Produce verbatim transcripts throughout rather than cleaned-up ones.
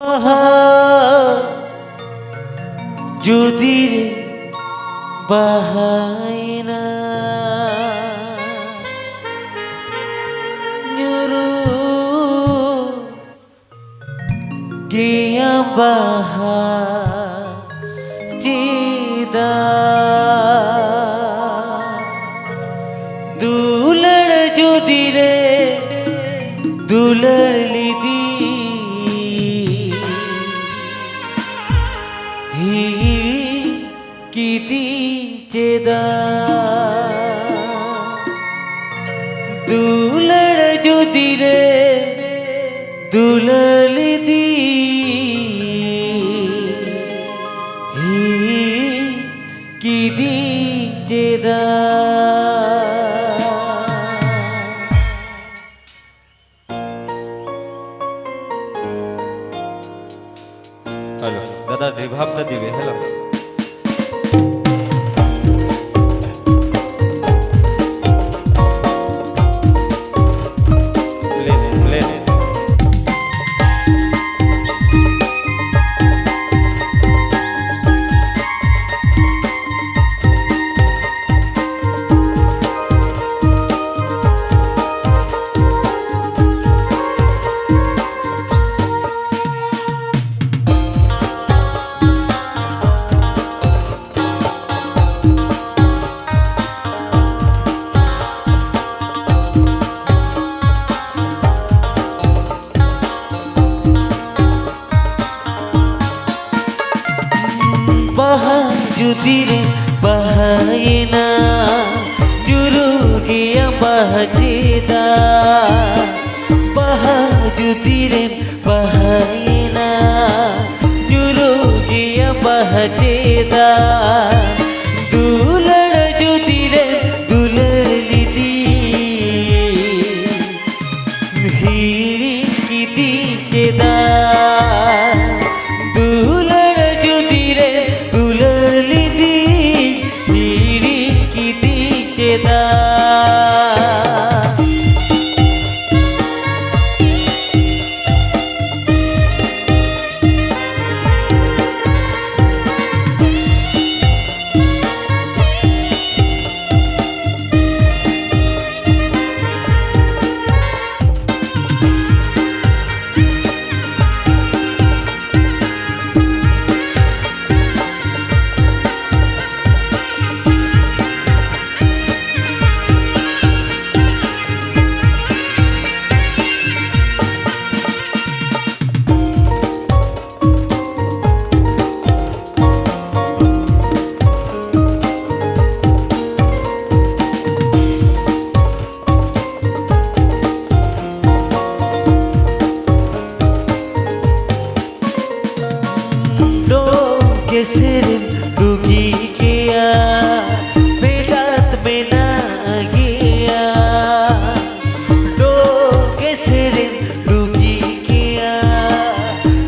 ᱵᱟᱦᱟ ᱡᱩᱫᱤ ᱨᱮ ᱵᱟᱦᱟᱭᱮᱱᱟ, ᱧᱩᱨᱩ ᱜᱮᱭᱟ ᱵᱟᱦᱟ ᱪᱮᱫᱟᱜ? ᱫᱩᱞᱟᱹᱲ ᱡᱩᱫᱤ ᱨᱮ ᱫᱩᱞᱟᱹᱲ ᱞᱤᱫᱤ, ᱦᱤᱲᱤᱧ ᱠᱤᱫᱤᱧ ᱪᱮᱫᱟᱜ? ᱫᱩᱞᱟᱹᱲ ᱡᱩᱫᱤ ᱨᱮ ᱫᱩᱞᱟᱹᱲ ᱞᱤᱫᱤ, ᱦᱤᱲᱤᱧ ᱠᱤᱫᱤᱧ ᱪᱮᱫᱟᱜ? ᱦᱮᱞᱳ, ᱫᱟᱫᱟ, ᱨᱤᱵᱷᱟᱵ ᱫᱟ ᱫᱤᱵᱮ, ᱦᱮᱞᱳ᱾ ᱯᱞᱮ ᱫᱮ, ᱯᱞᱮ ᱫᱮ᱾ ᱵᱟᱦᱟ ᱡᱩᱫᱤ ᱨᱮᱢ ᱵᱟᱦᱟᱭᱮᱱᱟ, ᱧᱩᱨᱩ ᱜᱮᱭᱟ ᱵᱟᱦᱟ ᱪᱮᱫᱟᱜ? ᱵᱟᱦᱟ ᱡᱩᱫᱤ ᱨᱮᱢ ᱵᱟᱦᱟᱭᱮᱱᱟ, ᱧᱩᱨᱩ ᱜᱮᱭᱟ ᱵᱟᱦᱟ ᱪᱮᱫᱟᱜ? ᱫᱩᱞᱟᱹᱲ ᱡᱩᱫᱤ ᱨᱮᱢ ᱫᱩᱞᱟᱹᱲ ᱞᱤᱫᱤ, ᱦᱤᱲᱤᱧ ᱠᱤᱫᱤᱧ ᱪᱮᱫᱟᱜ? ᱫᱩᱞᱟᱹᱲ ᱡᱩᱫᱤ ᱨᱮ ᱫᱩᱞᱟᱹᱲ ᱞᱤᱫᱤᱧ, ᱦᱤᱲᱤᱧ ᱠᱤᱫᱤᱧ ᱪᱮᱫᱟᱜ? ᱮᱥᱮᱨᱮᱢ ᱰᱩᱜᱤ ᱜᱮᱭᱟ, ᱯᱷᱮᱰᱟᱛ ᱢᱮᱱᱟᱜ ᱜᱮᱭᱟ᱾ ᱰᱚᱜᱽ ᱮᱥᱮᱨᱮᱢ ᱰᱩᱜᱤ ᱜᱮᱭᱟ,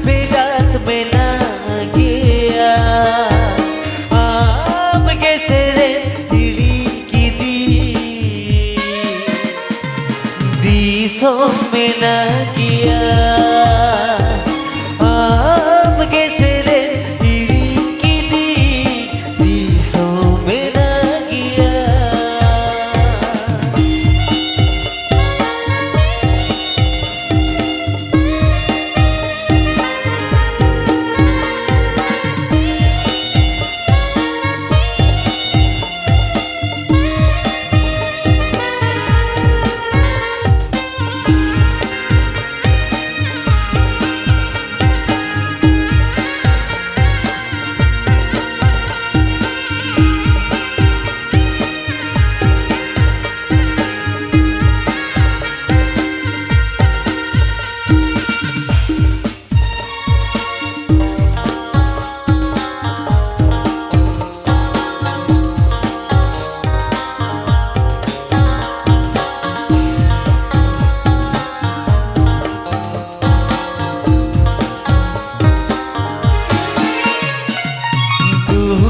ᱯᱷᱮᱰᱟᱛ ᱢᱮᱱᱟᱜ ᱜᱮᱭᱟ᱾ ᱟᱢ ᱜᱮ ᱥᱮᱨᱮᱧ ᱦᱤᱲᱤᱧ ᱠᱤᱫᱤᱧ, ᱫᱤᱥᱚᱢ ᱢᱮᱱᱟᱜ ᱜᱮᱭᱟ᱾ ᱟᱢ ᱜᱮ ᱥᱮᱨᱮᱧ ᱦᱤᱲᱤᱧ ᱠᱤᱫᱤᱧ, ᱫᱤᱥᱚᱢ ᱢᱮᱱᱟᱜ ᱜᱮᱭᱟ᱾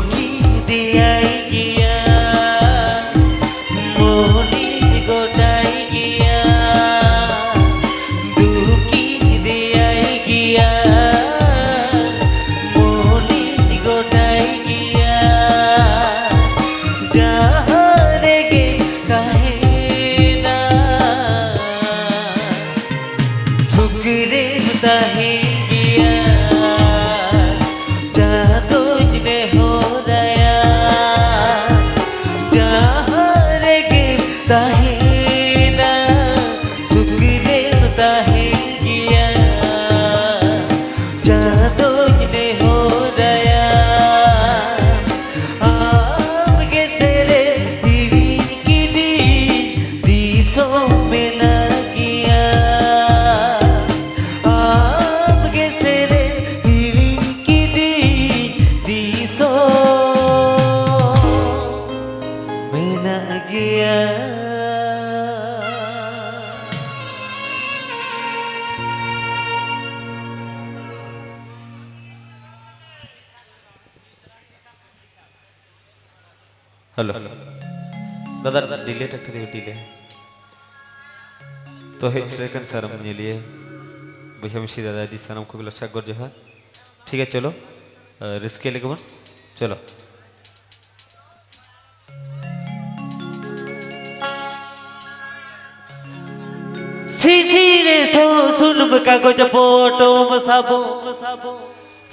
ᱫᱩᱠᱤᱫᱮᱭᱟᱭ ᱜᱮᱭᱟ, ᱢᱚᱱᱤᱧ ᱜᱚᱴᱟᱭ ᱜᱮᱭᱟ᱾ ᱫᱩᱠᱤᱫᱮᱭᱟᱭ ᱜᱮᱭᱟ, ᱢᱚᱱᱤᱧ ᱜᱚᱴᱟᱭ ᱜᱮᱭᱟ᱾ ᱡᱟᱦᱟᱸ ᱨᱮᱜᱮ ᱛᱟᱦᱮᱱᱟ, ᱥᱩᱠ ᱨᱮᱢ ᱛᱟᱦᱮᱱ ᱜᱮᱭᱟ, ᱡᱟᱦᱟᱸ ᱫᱚᱧ ᱱᱮᱦᱚᱨᱟᱭᱟ᱾ ᱡᱟᱦᱟᱸ ᱨᱮᱜᱮᱢ ᱛᱟᱦᱮᱱᱟ, ᱥᱩᱠ ᱨᱮᱢ ᱛᱟᱦᱮᱱ ᱜᱮᱭᱟ, ᱡᱟᱦᱟᱸ ᱫᱚᱧ ᱱᱮᱦᱚᱨᱟᱭᱟ᱾ ᱟᱢ ᱜᱮ ᱥᱮᱨᱮᱧ ᱦᱤᱲᱤᱧ ᱠᱤᱫᱤᱧ, ᱫᱤᱥᱚᱢ ᱢᱮᱱᱟᱜ ᱜᱮᱭᱟ᱾ ᱟᱢ ᱜᱮ ᱥᱮᱨᱮᱧ ᱦᱮᱞᱳ᱾ ᱫᱟᱫᱟ, ᱰᱤᱞᱮᱴ ᱮᱠᱴᱩ ᱫᱤᱵᱤ, ᱰᱤᱞᱮ᱾ ᱛᱚ, ᱦᱮᱡ ᱥᱮᱴᱮᱨ ᱟᱠᱟᱱ ᱥᱟᱱᱟᱢ ᱧᱮᱞᱤᱭᱟᱹ, ᱵᱚᱭᱦᱟ ᱢᱤᱥᱤ, ᱫᱟᱫᱟ ᱫᱤᱫᱤ, ᱥᱟᱱᱟᱢ ᱠᱚᱜᱮ ᱞᱟᱥᱟᱜᱚᱨ ᱡᱚᱦᱟᱨ᱾ ᱴᱷᱤᱠ ᱜᱮᱭᱟ, ᱪᱚᱞᱚ, ᱟᱨ ᱨᱟᱹᱥᱠᱟᱹ ᱞᱮᱜᱮ ᱵᱚᱱ᱾ ᱪᱚᱞᱚ᱾ ᱥᱤᱥᱤ ᱨᱮ ᱥᱚ ᱥᱩᱱᱩᱢ ᱠᱟᱜᱚᱡᱽ ᱯᱚᱴᱚᱢ ᱥᱟᱵᱚ᱾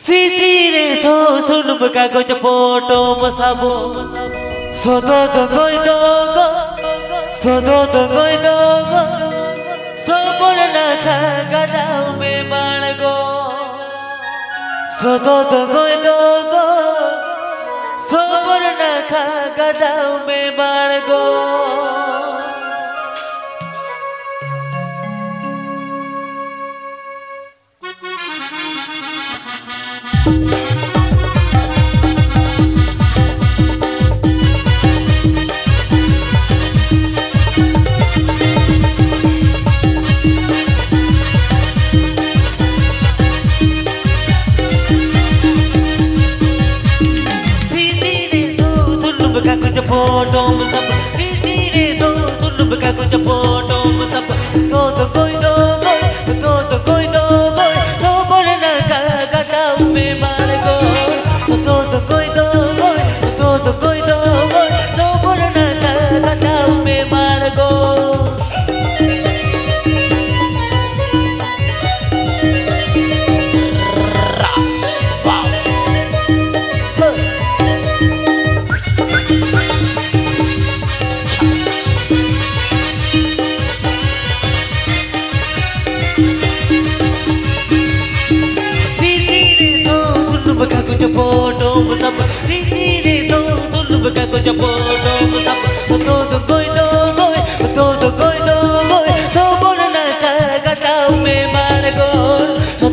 ᱥᱤᱥᱤ ᱨᱮ ᱥᱚ ᱥᱩᱱᱩᱢ ᱠᱟᱜᱚᱡᱽ ᱯᱚᱴᱚᱢ ᱥᱟᱵᱚ᱾ ᱥᱚᱫᱚ ᱫᱚᱜᱚᱭ ᱫᱚᱜᱚ, ᱥᱚᱫᱚ ᱫᱚᱜᱚᱭ ᱫᱚᱜᱚ, ᱥᱚᱵᱚᱨ ᱱᱟᱠᱷᱟ ᱜᱟᱰᱟ ᱩᱢᱮ ᱢᱟᱬᱜᱚ᱾ ᱥᱚᱫᱚ ᱫᱚᱜᱚᱭ ᱫᱚᱜᱚ, ᱥᱚᱵᱚᱨ ᱱᱟᱠᱷᱟ ᱜᱟᱰᱟ ᱩᱢᱮ ᱢᱟᱬᱜᱚ᱾ ᱥᱤᱥᱤ ᱨᱮ ᱥᱚ ᱥᱩᱱᱩᱢ ᱠᱟᱜᱚᱡᱽ ᱯᱚᱴᱚᱢ ᱥᱟᱵ᱾ ᱥᱤᱥᱤ ᱨᱮ ᱥᱚ ᱥᱩᱱᱩᱢ ᱠᱟᱜᱚᱡᱽ ᱯᱚᱴᱚᱢ ᱥᱟᱵ᱾ ᱫᱚ ᱫᱚ ᱜᱚᱭ ᱫᱚ ᱜᱚᱭ, ᱫᱚ ᱫᱚ ᱜᱚᱭ ᱫᱚ ᱜᱚᱭ, ᱥᱚᱵᱚᱨ ᱱᱟᱠᱷᱟ ᱜᱟᱰᱟ ᱩᱢᱮ ᱢᱟᱬᱜᱚ᱾ ᱫᱚ ᱫᱚ ᱜᱚᱭ ᱫᱚ ᱜᱚᱭ, ᱫᱚ ᱫᱚ ᱜᱚᱭ ᱫᱚ ᱜᱚᱭ, ᱥᱚᱵᱚᱨ ᱱᱟᱠᱷᱟ ᱜᱟᱰᱟ ᱩᱢᱮ ᱢᱟᱬᱜᱚ᱾ ᱥᱤᱥᱤ ᱨᱮ ᱥᱚ ᱥᱩᱱᱩᱢ ᱠᱟᱜᱚᱡᱽ ᱯᱚᱴᱚᱢ ᱥᱟᱵ᱾ ᱥᱤᱥᱤ ᱨᱮ ᱥᱚ ᱥᱩᱱᱩᱢ ᱠᱟᱜᱚᱡᱽ ᱯᱚᱴᱚᱢ ᱥᱟᱵ᱾ ᱫᱚ ᱫᱚ ᱜᱚᱭ ᱫᱚ ᱜᱚᱭ, ᱫᱚ ᱫᱚ ᱜᱚᱭ ᱫᱚ ᱜᱚᱭ, ᱥᱚᱵᱚᱨ ᱱᱟᱠᱷᱟ ᱜᱟᱰᱟ ᱩᱢᱮ ᱢᱟᱬᱜᱚ᱾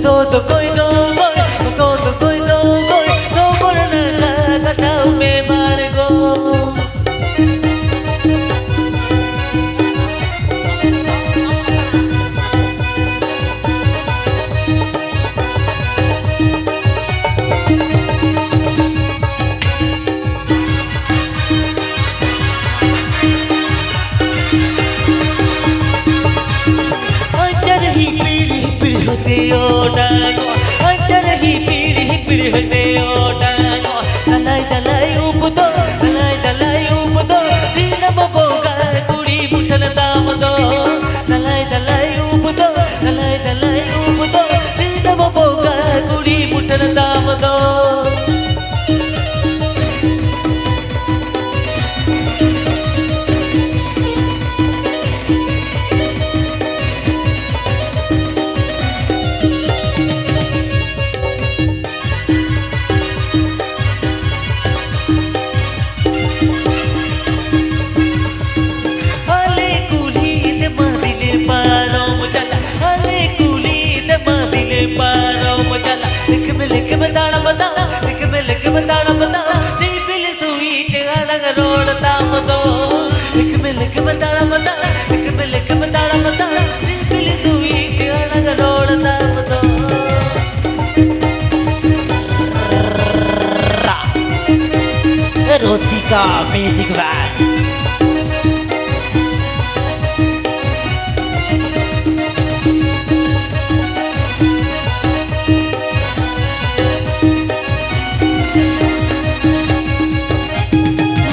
ᱫᱚ ᱫᱚ ᱜᱚᱭ ᱫᱚ ᱜᱚᱭ, ᱫᱚ ᱫᱚ ᱜᱚᱭ ᱫᱚ ᱜᱚᱭ, ᱥᱚᱵᱚᱨ ᱱᱟᱠᱷᱟ ᱜᱟᱰᱟ ᱩᱢᱮ ᱢᱟᱬᱜᱚ᱾ ᱛᱮᱭᱚ ᱰᱟᱸᱜᱚᱜ, ᱟᱧᱪᱟᱨ ᱦᱤᱯᱤᱲ ᱦᱤᱯᱤᱲ ᱦᱚᱭ ᱛᱮᱭᱚ ᱰᱟᱸᱜᱚᱜ᱾ ᱫᱟᱞᱟᱭ ᱫᱟᱞᱟᱭ ᱩᱵ ᱫᱚ, ᱫᱟᱞᱟᱭ ᱫᱟᱞᱟᱭ ᱩᱵ ᱫᱚ, ᱥᱤᱞᱟᱹᱢ ᱵᱚᱸᱜᱟ ᱠᱩᱲᱤ ᱢᱩᱴᱷᱟᱹᱱ ᱛᱟᱢ ᱫᱚ᱾ ᱫᱟᱞᱟᱭ ᱫᱟᱞᱟᱭ ᱩᱵ ᱫᱚ, ᱫᱟᱞᱟᱭ ᱫᱟᱞᱟᱭ ᱩᱵ ᱫᱚ, ᱥᱤᱞᱟᱹᱢ ᱵᱚᱸᱜᱟ ᱠᱩᱲᱤ ᱢᱩᱴᱷᱟᱹᱱ ᱛᱟᱢ ᱫᱚ᱾ ᱟᱞᱮ ᱠᱩᱞᱦᱤ ᱛᱮ ᱢᱟ ᱫᱤᱱᱮ ᱯᱟᱨᱚᱢ ᱪᱟᱞᱟᱜ, ᱟᱞᱮ ᱠᱩᱞᱦᱤ ᱛᱮ ᱢᱟ ᱫᱤᱱᱮ ᱯᱟᱨᱚᱢ ᱪᱟᱞᱟᱜ᱾ ᱞᱮᱠᱷᱢᱮ ᱞᱮᱠᱷᱢᱮ ᱛᱟᱲᱟᱢ ᱛᱟᱲᱟᱢ, ᱞᱮᱠᱷᱢᱮ ᱞᱮᱠᱷᱢᱮ ᱛᱟᱲᱟᱢ ᱛᱟᱲᱟᱢ, ᱥᱤᱵᱤᱞ ᱥᱩᱭᱤᱴ ᱟᱲᱟᱝ ᱨᱚᱲ ᱛᱟᱢ ᱫᱚ᱾ ᱞᱮᱠᱷᱢᱮ ᱞᱮᱠᱷᱢᱮ ᱛᱟᱲᱟᱢ ᱛᱟᱲᱟᱢ, ᱞᱮᱠᱷᱢᱮ ᱞᱮᱠᱷᱢᱮ ᱛᱟᱲᱟᱢ ᱛᱟᱲᱟᱢ, ᱥᱤᱵᱤᱞ ᱥᱩᱭᱤᱴ ᱟᱲᱟᱝ ᱨᱚᱲ ᱛᱟᱢ ᱫᱚ᱾ ᱨᱚᱥᱤᱠᱟ ᱢᱤᱭᱩᱡᱤᱠ ᱵᱮᱱᱰ᱾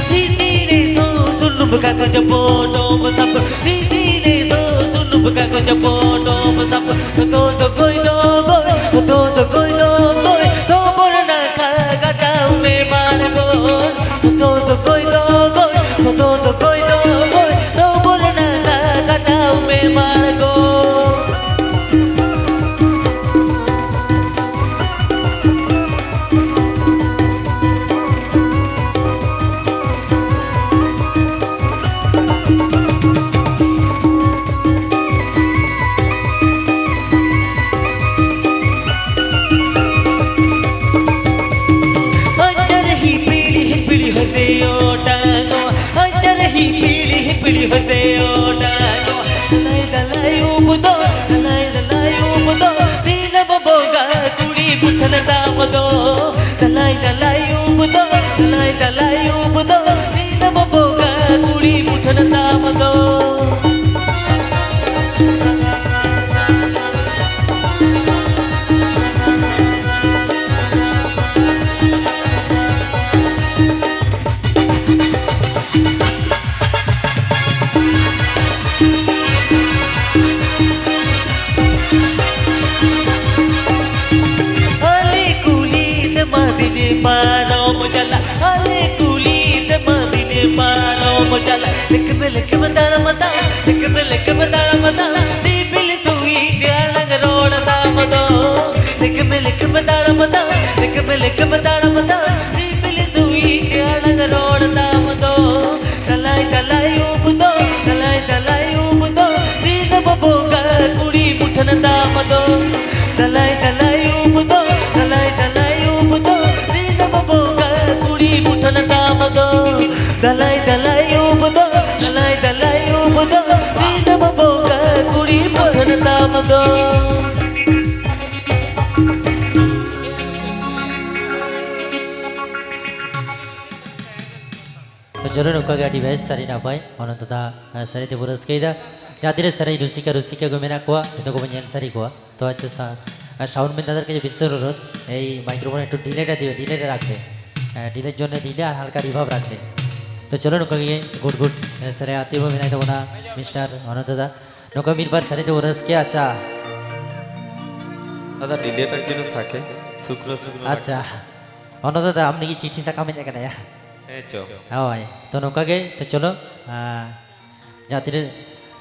ᱥᱤᱥᱤᱨ ᱥᱚ ᱥᱩᱱᱩᱢ ᱠᱟᱜᱚᱡᱽ ᱯᱚᱴᱚᱢ ᱥᱟᱵ, ᱥᱤᱥᱤᱨ ᱥᱚ ᱥᱩᱱᱩᱢ ᱠᱟᱜᱚᱡᱽ ᱯᱚᱴᱚᱢ ᱥᱟᱵ, ᱫᱚ ᱫᱚ ᱜᱚᱭ ᱫᱚ ᱜᱚᱭ, ᱫᱚ ᱫᱚ ᱜᱚᱭ ᱫᱚ ᱜᱚᱭ, ᱥᱚᱵᱚᱨ ᱱᱟᱠᱷᱟ ᱜᱟᱰᱟ ᱩᱢᱮ ᱢᱟᱬᱜᱚ᱾ ᱫᱚ ᱫᱚ ᱜᱚᱭ ᱫᱚ ᱜᱚᱭ, ᱥᱚ ᱫᱚ ᱫᱚ ᱜᱚᱭ ᱫᱚ ᱜᱚᱭ, ᱥᱚᱵᱚᱨ ᱱᱟᱠᱷᱟ ᱜᱟᱰᱟ ᱩᱢᱮ ᱢᱟᱬᱜᱚ᱾ ᱟᱧᱪᱟᱨ ᱦᱤᱯᱤᱲ ᱦᱤᱯᱤᱲ ᱦᱚᱭᱛᱮ ᱚᱴᱟᱝᱚᱜ, ᱟᱧᱪᱟᱨ ᱦᱤᱯᱤᱲ ᱦᱤᱯᱤᱲ ᱦᱚᱭᱛᱮ ᱚᱴᱟᱝᱚᱜ᱾ ᱫᱟᱞᱟᱭ ᱫᱟᱞᱟᱭ ᱩᱵ ᱫᱚ, ᱫᱟᱞᱟᱭ ᱫᱟᱞᱟᱭ ᱩᱵ ᱫᱚ, ᱥᱤᱞᱟᱹᱢ ᱵᱚᱸᱜᱟ ᱠᱩᱲᱤ ᱢᱩᱴᱷᱟᱹᱱ ᱛᱟᱢ ᱫᱚ᱾ ᱫᱟᱞᱟᱭ ᱫᱟᱞᱟᱭ ᱩᱵ ᱫᱚ, ᱫᱟᱞᱟᱭ ᱫᱟᱞᱟᱭ ᱩᱵ ᱫᱚ, ᱥᱤᱞᱟᱹᱢ ᱵᱚᱸᱜᱟ ᱠᱩᱲᱤ ᱢᱩᱴᱷᱟᱹᱱ ᱛᱟᱢ ᱫᱚ᱾ ᱞᱮᱠᱢᱮ ᱞᱮᱠᱢᱮ ᱛᱟᱲᱟᱢ ᱫᱟ, ᱞᱮᱠᱢᱮ ᱞᱮᱠᱢᱮ ᱛᱟᱲᱟᱢ ᱫᱟ, ᱪᱤᱯᱤᱞ ᱥᱩᱭᱤᱴ ᱟᱲᱟᱝ ᱨᱚᱲ ᱛᱟᱢ ᱫᱚ᱾ ᱞᱮᱠᱢᱮ ᱞᱮᱠᱢᱮ ᱛᱟᱲᱟᱢ ᱫᱟ, ᱞᱮᱠᱢᱮ ᱞᱮᱠᱢᱮ ᱛᱟᱲᱟᱢ ᱫᱟ, ᱪᱤᱯᱤᱞ ᱥᱩᱭᱤᱴ ᱟᱲᱟᱝ ᱨᱚᱲ ᱛᱟᱢ ᱫᱚ᱾ ᱫᱟᱞᱟᱭ ᱫᱟᱞᱟᱭ ᱩᱵ ᱫᱚ, ᱫᱟᱞᱟᱭ ᱫᱟᱞᱟᱭ ᱩᱵ ᱫᱚ, ᱫᱤᱱᱟᱹᱢ ᱵᱚᱸᱜᱟ ᱠᱩᱲᱤ ᱢᱩᱴᱷᱟᱹᱱ ᱛᱟᱢ ᱫᱚ᱾ ᱫᱟᱞᱟᱭ ᱫᱟᱞᱟᱭ ᱩᱵ ᱫᱚ, ᱫᱟᱞᱟᱭ ᱫᱟᱞᱟᱭ ᱩᱵ ᱫᱚ, ᱫᱤᱱᱟᱹᱢ ᱵᱚᱸᱜᱟ ᱠᱩᱲᱤ ᱢᱩᱴᱷᱟᱹᱱ ᱛᱟᱢ ᱫᱚ᱾ ᱫᱟᱞᱟᱭ ᱫᱟᱞᱟᱭ ᱩᱵ ᱫᱚ, ᱫᱟᱞᱟᱭ ᱫᱟᱞᱟᱭ ᱩᱵ ᱫᱚ, ᱫᱤᱱᱟᱹᱢ ᱵᱚᱸᱜᱟ ᱠᱩᱲᱤ ᱢᱩᱴᱷᱟᱹᱱ ᱛᱟᱢ ᱫᱚ᱾ ᱛᱚ ᱪᱚᱞᱚ, ᱱᱚᱝᱠᱟ ᱜᱮ ᱟᱹᱰᱤ ᱵᱮᱥ, ᱥᱟᱹᱨᱤ ᱱᱟᱯᱟᱭ, ᱚᱱᱚᱱᱛᱚ ᱫᱟ, ᱥᱟᱹᱨᱤ ᱛᱮᱵᱚ ᱨᱟᱹᱥᱠᱟᱹᱭᱮᱫᱟ᱾ ᱡᱟᱦᱟᱸ ᱛᱤᱱᱟᱹᱜ ᱥᱮᱨᱮᱧ ᱨᱩᱥᱤᱠᱟ, ᱨᱩᱥᱤᱠᱟ ᱠᱚ ᱢᱮᱱᱟᱜ ᱠᱚᱣᱟ, ᱡᱚᱛᱚ ᱠᱚᱵᱚᱱ ᱧᱮᱞ ᱥᱟᱹᱨᱤ ᱠᱚᱣᱟ᱾ তো আচ্ছা, সা-, আর সাউন্ড ম্যান দাদার কাছে বিশেষ অনুরোধ, এই মাইক্রোফোনে একটু ডিলেটা দিও, ডিলেটা রাখবে। হ্যাঁ, ডিলের জন্য ডিলে আর হালকা রিভার্ব রাখবে। তো চলো, ᱱᱚᱝᱠᱟ ᱜᱮ ᱜᱩᱰ ᱜᱩᱰ, ᱥᱮᱨᱮᱧ ᱟᱛᱮ ᱵᱚ ᱢᱮᱱᱟᱭ ᱛᱟᱵᱚᱱᱟ ᱢᱤᱥᱴᱟᱨ ᱚᱱᱚᱱᱛᱚ ᱫᱟ᱾ ᱱᱚᱝᱠᱟ ᱢᱤᱫ ᱵᱟᱨ ᱥᱮᱨᱮᱧ ᱛᱮᱵᱚ ᱨᱟᱹᱥᱠᱟᱹᱭᱟ᱾ ᱟᱪᱪᱷᱟ, ᱫᱟᱫᱟ, ᱰᱤᱞᱮᱴᱟᱜ ᱡᱮᱱᱚ ᱛᱷᱟᱠᱮ, ᱥᱩᱠᱨᱚ ᱥᱩᱠᱨᱚ ᱟᱪᱪᱷᱟ᱾ ᱚᱱᱚᱱᱛᱚ ᱫᱟ, ᱟᱢ ᱞᱟᱹᱜᱤᱫ ᱪᱤᱴᱷᱤ ᱥᱟᱠᱟᱢ ᱦᱮᱡ ᱟᱠᱟᱱᱟ ᱭᱟ᱾ ᱦᱮᱸ ᱪᱚ᱾ ᱦᱳᱭ, ᱛᱚ ᱱᱚᱝᱠᱟ ᱜᱮ, ᱛᱚ ᱪᱚᱞᱚ, ᱟᱸ, ᱡᱟᱦᱟᱸ ᱛᱤᱱᱟᱹᱜ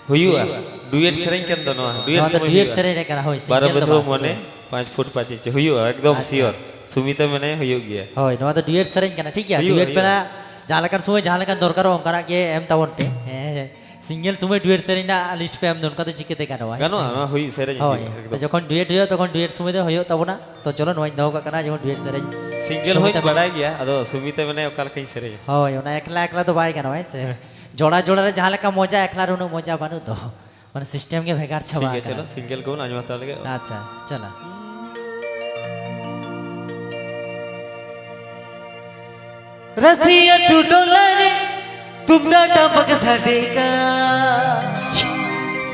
ᱦᱩᱭᱩᱜᱼᱟ᱾ ᱰᱩᱭᱮᱴ ᱥᱮᱨᱮᱧ ᱠᱟᱱ ᱫᱚ ᱱᱚᱣᱟ᱾ ᱰᱩᱭᱮᱴ ᱱᱚᱣᱟ ᱫᱚ ᱥᱚᱢᱚᱭ ᱰᱩᱭᱮᱴ ᱦᱩᱭᱩᱜᱼᱟ᱾ ᱥᱮᱨᱮᱧ ᱨᱮ ᱠᱟᱱᱟ, ᱦᱳᱭ, ᱵᱟᱨᱚ ᱥᱤᱝᱜᱮᱞ ᱫᱚ ᱵᱟᱹᱫᱷᱩᱣᱟᱹ ᱵᱟᱝ, ᱢᱚᱱᱮ, ᱥᱤᱝᱜᱮᱞ᱾ ᱯᱟᱸᱪ ᱯᱷᱩᱴ ᱯᱟᱸᱪ ᱤᱧᱪᱤ ᱦᱩᱭᱩᱜᱼᱟ, ᱮᱠᱫᱚᱢ ᱟᱪᱪᱷᱟ᱾ ᱥᱤᱭᱳᱨ᱾ ᱥᱩᱢᱤᱛᱟ ᱢᱮᱱᱟᱭᱟ, ᱦᱩᱭᱩᱜ ᱜᱮᱭᱟ᱾ ᱦᱳᱭ, ᱱᱚᱣᱟ ᱫᱚ ᱰᱩᱭᱮᱴ ᱥᱮᱨᱮᱧ ᱠᱟᱱᱟ, ᱴᱷᱤᱠ ᱜᱮᱭᱟ? ᱦᱩᱭᱩᱜᱼᱟ, ᱰᱩᱭᱮᱴ ᱦᱩᱭᱩᱜᱼᱟ᱾ ᱵᱮᱲᱟ ᱡᱟᱦᱟᱸ ᱞᱮᱠᱟᱱ ᱥᱚᱢᱚᱭ ᱡᱟᱦᱟᱸ ᱞᱮᱠᱟᱱ ᱫᱚᱨᱠᱟᱨᱚᱜᱼᱟ, ᱚᱱᱠᱟᱱᱟᱜ ᱜᱮ ᱮᱢ ᱛᱟᱵᱚᱱ ᱯᱮ᱾ ᱦᱮᱸ, ᱦᱮᱸ᱾ ᱥᱤᱝᱜᱮᱞ ᱥᱚᱢᱚᱭ ᱰᱩᱭᱮᱴ ᱥᱮᱨᱮᱧ ᱨᱮᱱᱟᱜ ᱞᱤᱥᱴ ᱯᱮ ᱮᱢ ᱫᱚ, ᱚᱱᱠᱟ ᱫᱚ ᱪᱤᱠᱟᱹᱛᱮ ᱜᱟᱱᱚᱜᱼᱟ, ᱦᱮᱸ ᱥᱮ? ᱜᱟᱱᱚᱜᱼᱟ, ᱱᱚᱣᱟ ᱦᱩᱭᱩᱜ, ᱥᱮᱨᱮᱧ ᱦᱳᱭ, ᱦᱩᱭᱩᱜᱼᱟ, ᱮᱠᱫᱚᱢ᱾ ᱛᱚ ᱡᱚᱠᱷᱚᱱ ᱰᱩᱭᱮᱴ ᱦᱩᱭᱩᱜᱼᱟ, ᱛᱚᱠᱷᱚᱱ ᱰᱩᱭᱮᱴ ᱥᱚᱢᱚᱭ ᱫᱚ ᱦᱩᱭᱩᱜ ᱛᱟᱵᱚᱱᱟ᱾ ᱛᱚ ᱪᱚᱞᱚ, ᱱᱚᱣᱟᱧ ᱫᱚᱦᱚ ᱠᱟᱜ ᱠᱟᱱᱟ, ᱡᱮᱢᱚᱱ ᱰᱩᱭᱮᱴ ᱥᱮᱨᱮᱧ ᱥᱤᱝᱜᱮᱞ ᱦᱚᱸᱧ ᱥᱚᱢᱤᱛᱟ ᱵᱟᱲᱟᱭ ᱜᱮᱭᱟ, ᱟᱫᱚ ᱥᱩᱢᱤᱛᱟ ᱢᱮᱱᱟᱭᱟ ᱚᱠᱟ ᱞᱮᱠᱟᱧ ᱥᱮᱨᱮᱧᱟ᱾ ᱦᱳᱭ, ᱚᱱᱟ ᱮᱠᱞᱟ ᱮᱠᱞᱟ ᱫᱚ ᱵᱟᱭ ᱜᱟᱱᱚᱜᱼᱟ, ᱦᱮᱸ ᱥᱮ? ᱡᱚᱲᱟ ᱡᱚᱲᱟ ᱨᱮ ᱡᱟᱦᱟᱸ ᱞᱮᱠᱟ ᱢᱚᱡᱟ, ᱮᱠᱞᱟ ᱨᱮ ᱩᱱᱟᱹᱜ ᱢᱚᱡᱟ ᱵᱟᱹᱱᱩᱜ ᱫᱚ᱾ ᱢᱟᱱᱮ ᱥᱤᱥᱴᱮᱢ ᱜᱮ ᱵᱷᱮᱜᱟᱨ ᱴᱷᱤᱠ ᱪᱟᱵᱟ ᱜᱮᱭᱟ, ᱟᱠᱟᱱᱟ᱾ ᱪᱚᱞᱚ, ᱥᱤᱝᱜᱮᱞ ᱜᱮᱵᱚᱱ ᱟᱸᱡᱚᱢ ᱦᱟᱛᱟᱲ ᱞᱮᱜᱮ᱾ ᱟᱪᱪᱷᱟ, ᱪᱚᱞᱚ᱾ ᱨᱟᱹᱥᱤ ᱟᱹᱛᱩ ᱴᱚᱞᱟ ᱨᱮ ᱛᱩᱢᱫᱟᱜ ᱴᱟᱢᱟᱠ ᱥᱟᱰᱮ ᱠᱟᱱ᱾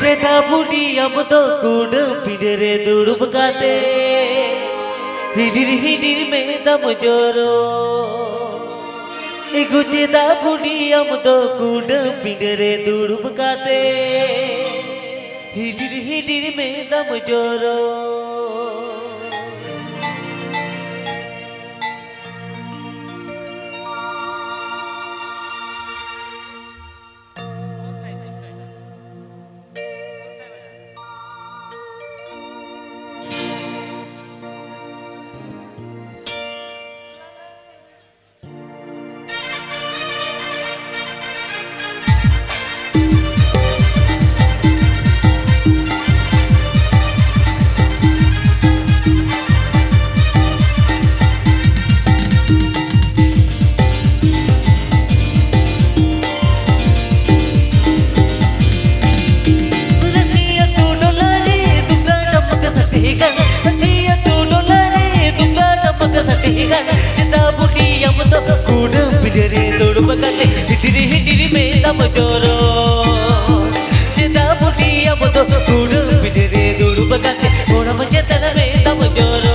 ᱪᱮᱫᱟ ᱵᱩᱰᱤ ᱟᱢ ᱫᱚ ᱠᱩᱰᱟᱹᱢ ᱯᱤᱸᱰᱟᱹ ᱨᱮ ᱫᱩᱲᱩᱵ ᱠᱟᱛᱮ ᱦᱤᱰᱤᱨ ᱦᱤᱰᱤᱨ ᱢᱮᱫᱟᱢ ᱡᱚᱨᱚ᱾ ᱮᱜᱳ ᱪᱮᱫᱟ ᱵᱩᱰᱤ ᱟᱢ ᱫᱚ ᱠᱩᱰᱟᱹᱢ ᱯᱤᱸᱰᱟᱹ ᱨᱮ ᱫᱩᱲᱩᱵ ᱠᱟᱛᱮ ᱦᱤᱰᱤᱨ ᱦᱤᱰᱤᱨ ᱢᱮᱫᱟᱢ ᱡᱚᱨᱚ᱾ ᱛᱟᱢ ᱡᱚᱨᱚ᱾ ᱪᱮᱫᱟᱜ ᱵᱩᱰᱷᱤ ᱟᱢ ᱫᱚ ᱠᱩᱰᱟᱹᱢ ᱯᱤᱸᱰᱟᱹ ᱨᱮ ᱫᱩᱲᱩᱵ ᱠᱟᱛᱮ ᱜᱚᱲᱚᱢ ᱪᱮᱛᱟᱱ ᱨᱮ ᱛᱟᱢ ᱡᱚᱨᱚ᱾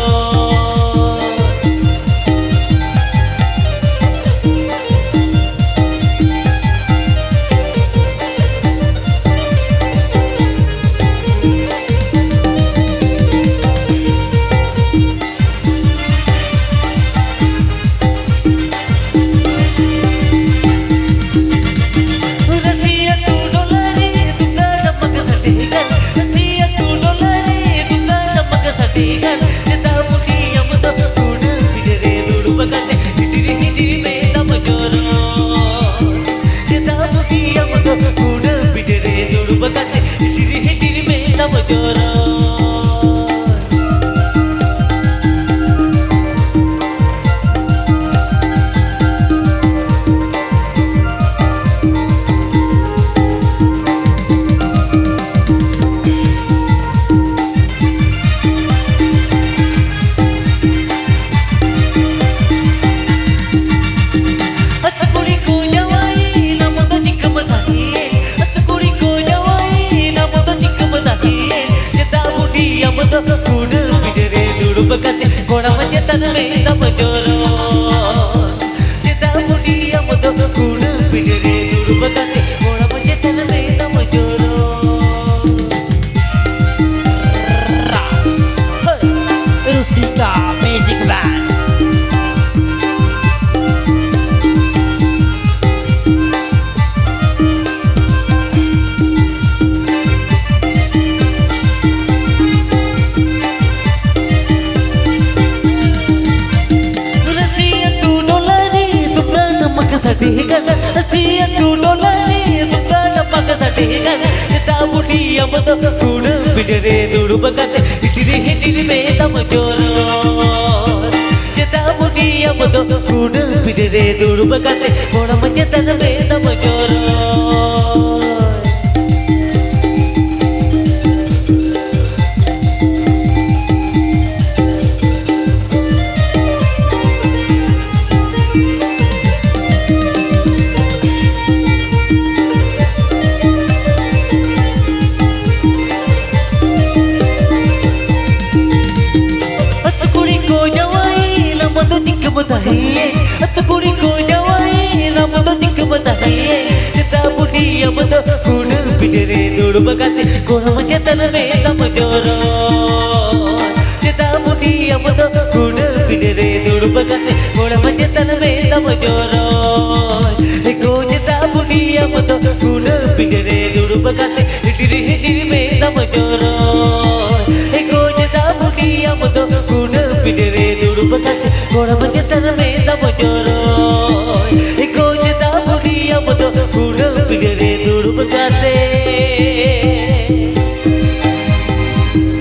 ᱨᱟᱹᱥᱤ ᱟᱹᱛᱩ ᱴᱚᱞᱟ ᱨᱮ ᱛᱩᱢᱫᱟᱜ ᱴᱟᱢᱟᱠ ᱥᱟᱰᱮ ᱠᱟᱱ, ᱨᱟᱹᱥᱤ ᱟᱹᱛᱩ ᱴᱚᱞᱟ ᱨᱮ ᱛᱩᱢᱫᱟᱜ ᱴᱟᱢᱟᱠ ᱥᱟᱰᱮ ᱠᱟᱱ, ᱪᱮᱫᱟᱜ ᱵᱩᱰᱷᱤ ᱟᱢ ᱫᱚ ᱠᱩᱰᱟᱹᱢ ᱯᱤᱸᱰᱟᱹ ᱨᱮ ᱫᱩᱲᱩᱵ ᱠᱟᱛᱮ ᱦᱤᱴᱤᱨ ᱦᱤᱴᱤᱨ ᱢᱮ ᱛᱟᱢ ᱡᱚᱨᱚ? ᱪᱮᱫᱟᱜ ᱵᱩᱰᱷᱤ ᱟᱢ ᱫᱚ ᱠᱩᱰᱟᱹᱢ ᱯᱤᱸᱰᱟᱹ ᱨᱮ ᱫᱩᱲᱩᱵ ᱠᱟᱛᱮ ᱦᱤᱴᱤᱨ ᱦᱤᱴᱤᱨ ᱢᱮ ᱛᱟᱢ ᱡᱚᱨᱚ? ᱟᱹᱛᱩ ᱠᱩᱲᱤ ᱠᱚ ᱡᱟᱶᱟᱭᱮᱱᱟ, ᱢᱚᱛᱚ ᱪᱤᱠᱟᱹᱢ ᱛᱟᱦᱮᱸᱭᱮᱱ? ᱟᱹᱛᱩ ᱠᱩᱲᱤ ᱠᱚ ᱡᱟᱶᱟᱭᱮᱱᱟ, ᱢᱚᱛᱚ ᱪᱤᱠᱟᱹᱢ ᱛᱟᱦᱮᱸᱭᱮᱱ? ᱪᱮᱫᱟᱜ ᱵᱩᱰᱷᱤ ᱟᱢ ᱫᱚ ᱠᱩᱰᱟᱹᱢ ᱯᱤᱸᱰᱟᱹ ᱨᱮ ᱫᱩᱲᱩᱵ ᱠᱟᱛᱮ ᱠᱚᱲᱟᱢ ᱪᱮᱛᱟᱱ ᱨᱮ ᱛᱟᱢ ᱡᱚᱨᱚ? ᱪᱮᱫᱟᱜ ᱵᱩᱰᱷᱤ ᱟᱢ ᱫᱚ ᱠᱩᱰᱟᱹᱢ ᱯᱤᱸᱰᱟᱹ ᱨᱮ ᱫᱩᱲᱩᱵ ᱠᱟᱛᱮ ᱠᱚᱲᱟᱢ ᱪᱮᱛᱟᱱ ᱨᱮ ᱛᱟᱢ ᱡᱚᱨᱚ? ᱨᱩᱥᱤᱠᱟ ᱢᱤᱣᱡᱤᱠ ᱵᱮᱱᱰ᱾ ᱨᱟᱹᱥᱤ ᱟᱹᱛᱩ ᱴᱚᱞᱟ ᱨᱮ ᱛᱩᱢᱫᱟᱜ ᱴᱟᱢᱟᱠ ᱥᱟᱰᱮ ᱠᱟᱱᱟ, ᱨᱟᱹᱥᱤ ᱟᱹᱛᱩ ᱴᱚᱞᱟ ᱨᱮ ᱛᱩᱢᱫᱟᱜ ᱴᱟᱢᱟᱠ ᱥᱟᱰᱮ ᱠᱟᱱᱟ᱾ ᱪᱮᱫᱟᱜ ᱵᱩᱰᱷᱤ ᱟᱢ ᱫᱚ ᱠᱩᱰᱟᱹᱢ ᱯᱤᱸᱰᱟᱹ ᱨᱮ ᱫᱩᱲᱩᱵ ᱠᱟᱛᱮ ᱦᱤᱴᱤᱨ ᱦᱤᱴᱤᱨ ᱢᱮ ᱛᱟᱢ ᱡᱚᱨᱚ? ᱪᱮᱫᱟᱜ ᱵᱩᱰᱷᱤ ᱟᱢ ᱫᱚ ᱠᱩᱰᱟᱹᱢ ᱯᱤᱸᱰᱟᱹ ᱨᱮ ᱫᱩᱲᱩᱵ ᱠᱟᱛᱮ ᱠᱚᱲᱟᱢ ᱪᱮᱛᱟᱱ ᱨᱮ ᱛᱟᱢ ᱡᱚᱨᱚ? ᱟᱢ ᱫᱚ ᱪᱤᱠᱟᱹᱢ ᱛᱟᱦᱮᱸᱭᱮ? ᱟᱹᱛᱩ ᱠᱩᱲᱤ ᱠᱚ ᱡᱟᱶᱟᱭᱮ, ᱟᱢ ᱫᱚ ᱪᱤᱠᱟᱹᱢ ᱛᱟᱦᱮᱸᱭᱮ? ᱪᱮᱫᱟᱜ ᱵᱩᱰᱷᱤ ᱟᱢ ᱫᱚ ᱠᱩᱰᱟᱹᱢ ᱯᱤᱸᱰᱟᱹ ᱨᱮ ᱫᱩᱲᱩᱵ ᱠᱟᱛᱮ ᱠᱚᱲᱟᱢ ᱪᱮᱛᱟᱱ ᱢᱮᱫ ᱛᱟᱢ ᱡᱚᱨᱚ? ᱪᱮᱫᱟᱜ ᱵᱩᱰᱷᱤ ᱟᱢ ᱫᱚ ᱠᱩᱰᱟᱹᱢ ᱯᱤᱸᱰᱟᱹ ᱨᱮ ᱫᱩᱲᱩᱵ ᱠᱟᱛᱮ ᱠᱚᱲᱟᱢ ᱪᱮᱛᱟᱱ ᱢᱮᱫ ᱛᱟᱢ ᱡᱚᱨᱚ? ᱮ ᱜᱚ ᱪᱮᱫᱟᱜ ᱵᱩᱰᱷᱤ ᱟᱢ ᱫᱚ ᱠᱩᱰᱟᱹᱢ ᱯᱤᱸᱰᱟᱹ ᱨᱮ ᱫᱩᱲᱩᱵ ᱠᱟᱛᱮ ᱦᱤᱰᱤᱨ ᱦᱤᱰᱤᱨ ᱢᱮᱫ ᱛᱟᱢ ᱡᱚᱨᱚ? ᱮ ᱜᱚ ᱪᱮᱫᱟᱜ ᱵᱩᱰᱷᱤ ᱟᱢ ᱫᱚ ᱠᱩᱰᱟᱹᱢ ᱯᱤᱸᱰᱟᱹ ᱨᱮ ᱫᱩᱲᱩᱵ ᱠᱟᱛᱮ ᱠᱚᱲᱟᱢ ᱪᱮᱛᱟᱱ ᱢᱮᱫ ᱛᱟᱢ ᱡᱚᱨᱚ? ᱮ ᱜᱚ ᱪᱮᱫᱟᱜ ᱵᱩᱰᱷᱤ ᱟᱢ ᱫᱚ ᱠᱩᱰᱟᱹᱢ ᱯᱤᱸᱰᱟᱹ ᱨᱮ ᱫᱩᱲᱩᱵ ᱠᱟᱛᱮ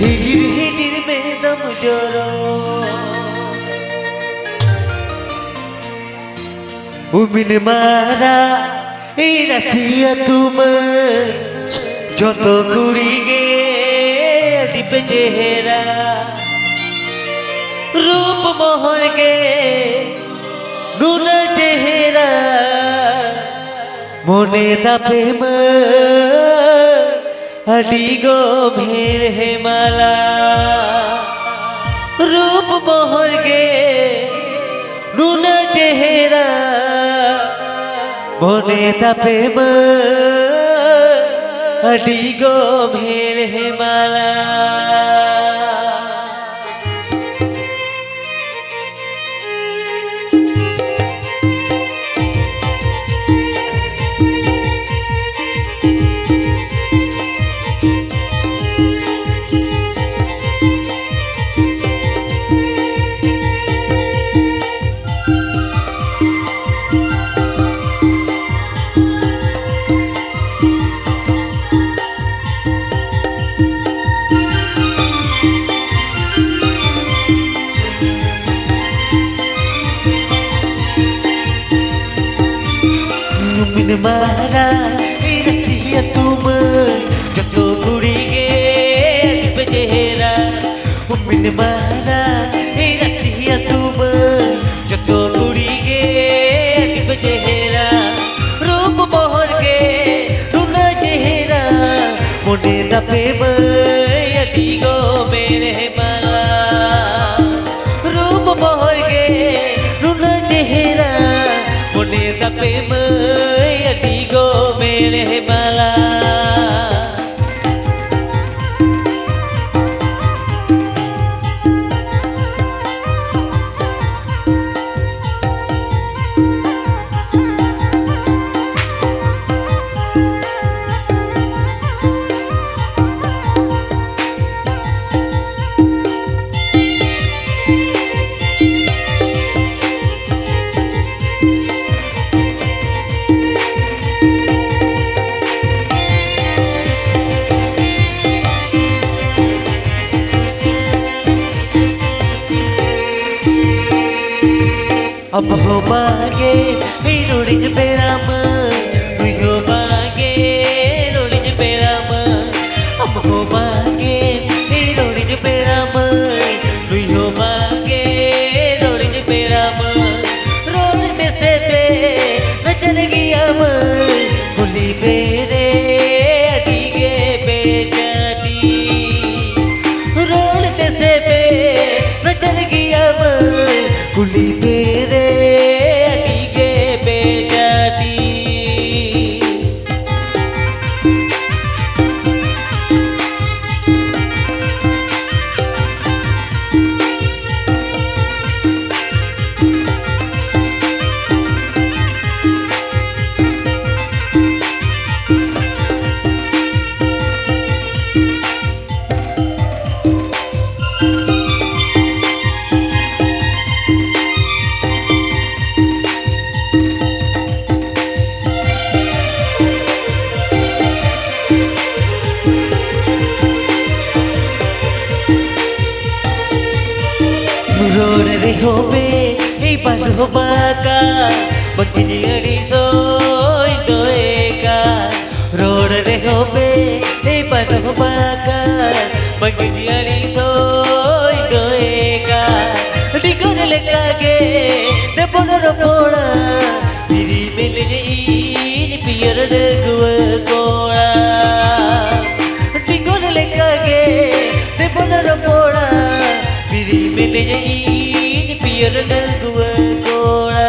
ᱦᱤᱰᱤᱨ ᱦᱤᱰᱤᱨ ᱢᱮᱫ ᱛᱟᱢ ᱡᱚᱨᱚ? ᱩᱢᱤᱱ ᱢᱟᱨᱟ ᱨᱟᱥᱤ ᱟᱹᱛᱩ ᱢᱟᱹᱭ, ᱡᱚᱛᱚ ᱠᱩᱲᱤ ᱜᱮ ᱟᱹᱰᱤ ᱯᱮ ᱪᱮᱦᱨᱟ, ᱨᱩᱯ ᱢᱚᱦᱚᱨ ᱜᱮ ᱱᱩᱱᱟᱹᱜ ᱪᱮᱦᱨᱟ, ᱢᱚᱱᱮ ᱛᱟᱯᱮ ᱢᱟᱹᱭ ᱟᱹᱰᱤ ᱜᱚᱢᱦᱮᱲ ᱦᱮᱢᱟᱞᱟ, ᱨᱩᱯ ᱢᱚᱦᱚᱨ ᱜᱮ ᱱᱩᱱᱟᱹᱜ ᱪᱮᱦᱨᱟ, ᱢᱚᱱᱮ ᱛᱟᱯᱮ ᱢᱟᱹᱭ ᱟᱹᱰᱤ ᱜᱚᱢᱦᱮᱲ ᱦᱮᱢᱟᱞᱟ᱾ ᱩᱢᱤᱱ ᱢᱟᱨᱟ ᱨᱟᱥᱤ ᱟᱹᱛᱩ ᱢᱟᱹᱭ, ᱡᱚᱛᱚ ᱠᱩᱲᱤ ᱜᱮ ᱟᱹᱰᱤ ᱯᱮ ᱪᱮᱦᱨᱟ᱾ ᱩᱢᱤᱱ ᱢᱟᱨᱟ ᱨᱟᱥᱤ ᱟᱹᱛᱩ ᱢᱟᱹᱭ, ᱡᱚᱛᱚ ᱠᱩᱲᱤ ᱜᱮ ᱟᱹᱰᱤ ᱯᱮ ᱪᱮᱦᱨᱟ᱾ ᱨᱩᱯ ᱢᱚᱦᱚᱨ ᱜᱮ ᱱᱩᱱᱟᱹᱜ ᱪᱮᱦᱨᱟ, ᱢᱚᱱᱮ ᱛᱟᱯᱮ ᱢᱟᱹᱭ ᱟᱹᱰᱤ ᱜᱚᱢᱦᱮᱲ ᱦᱮᱢᱟᱞᱟ᱾ ᱨᱩᱯ ᱢᱚᱦᱚᱨ ᱜᱮ ᱞᱮᱦᱮ ᱢᱟᱞᱟ᱾ ᱟᱢ ᱦᱚᱸ ᱵᱟᱝᱜᱮ ᱤᱧ ᱨᱚᱲᱤᱧ ᱯᱮᱲᱟ ᱢᱟᱹᱭ, ᱱᱩᱭ ᱦᱚᱸ ᱵᱟᱝᱜᱮ ᱨᱚᱲᱤᱧ ᱯᱮᱲᱟ ᱢᱟᱹᱭ᱾ ᱟᱢ ᱦᱚᱸ ᱵᱟᱝᱜᱮ ᱤᱧ ᱨᱚᱲᱤᱧ ᱯᱮᱲᱟ ᱢᱟᱹᱭ, ᱱᱩᱭ ᱦᱚᱸ ᱵᱟᱝᱜᱮ ᱨᱚᱲᱤᱧ ᱯᱮᱲᱟ ᱢᱟᱹᱭ᱾ ᱨᱚᱲ ᱛᱮᱥᱮ ᱯᱮ ᱱᱟᱪᱟᱨ ᱜᱮᱭᱟ ᱢᱟᱹᱭ, ᱠᱩᱞᱤ ᱯᱮ ᱨᱮ ᱟᱹᱰᱤ ᱜᱮ ᱵᱮᱡᱟᱹᱛᱤ᱾ ᱨᱚᱲ ᱛᱮᱥᱮ ᱯᱮ ᱱᱟᱪᱟᱨ ᱜᱮᱭᱟ ᱢᱟᱹᱭ, ᱠᱩᱞᱤ ᱯᱮ ᱨᱮ ᱟᱹᱰᱤ ᱜᱮ ᱵᱮᱡᱟᱹᱛᱤ᱾ ᱨᱚᱲ ᱨᱮᱦᱚᱸ ᱵᱮ ᱮᱭ ᱵᱟᱨᱦᱚ ᱵᱟᱠᱟ, ᱵᱟᱹᱠᱤ ᱟᱹᱲᱤᱥᱚᱜ ᱫᱚ ᱮᱠᱟ᱾ ᱨᱚᱲ ᱨᱮᱦᱚᱸ ᱵᱮ ᱮᱭ ᱵᱟᱨᱦᱚ ᱵᱟᱠᱟ, ᱵᱟᱹᱠᱤ ᱟᱹᱲᱤᱥᱚᱜ ᱫᱚ ᱮᱠᱟ᱾ ᱰᱤᱜᱚᱨ ᱞᱮᱠᱟᱜᱮ ᱫᱮᱵᱚᱱ ᱨᱚᱯᱚᱲᱟ, ᱯᱤᱨᱤ ᱢᱮᱱᱟᱹᱧ ᱤᱧ ᱯᱤᱭᱚᱨ ᱰᱟᱹᱜᱩᱣᱟᱹ ᱠᱚᱲᱟ᱾ ᱰᱤᱜᱚᱨ ᱞᱮᱠᱟᱜᱮ ᱛᱮᱵᱚᱱ ᱨᱚᱯᱚᱲᱟ, ᱯᱤᱨᱤ ᱢᱮᱱᱟᱹᱧ ᱤᱧ ᱯᱤᱭᱚᱨ ᱰᱟᱹᱜᱩᱣᱟᱹ ᱠᱚᱲᱟ᱾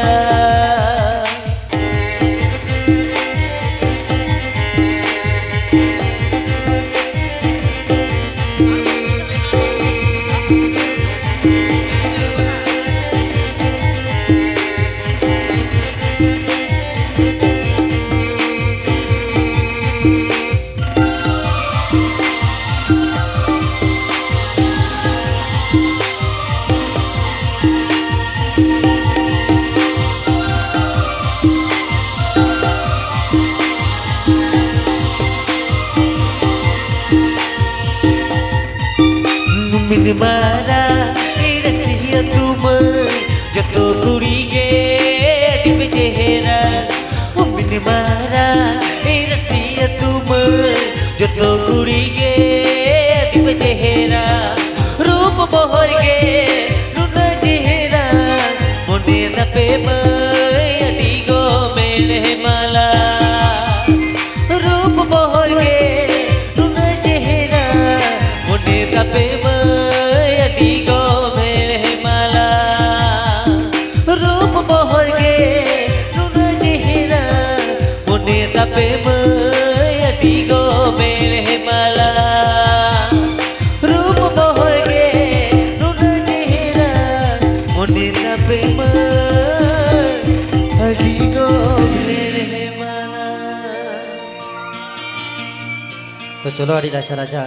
ᱢᱚᱱᱮ ᱛᱟᱯᱮ ᱢᱟ ᱟᱹᱰᱤ ᱜᱚᱵᱷᱤᱨ ᱮᱢᱟᱱᱟ᱾ ᱛᱚ ᱪᱚᱞᱚ, ᱟᱹᱰᱤ ᱞᱟᱪᱷᱟ ᱞᱟᱪᱷᱟ,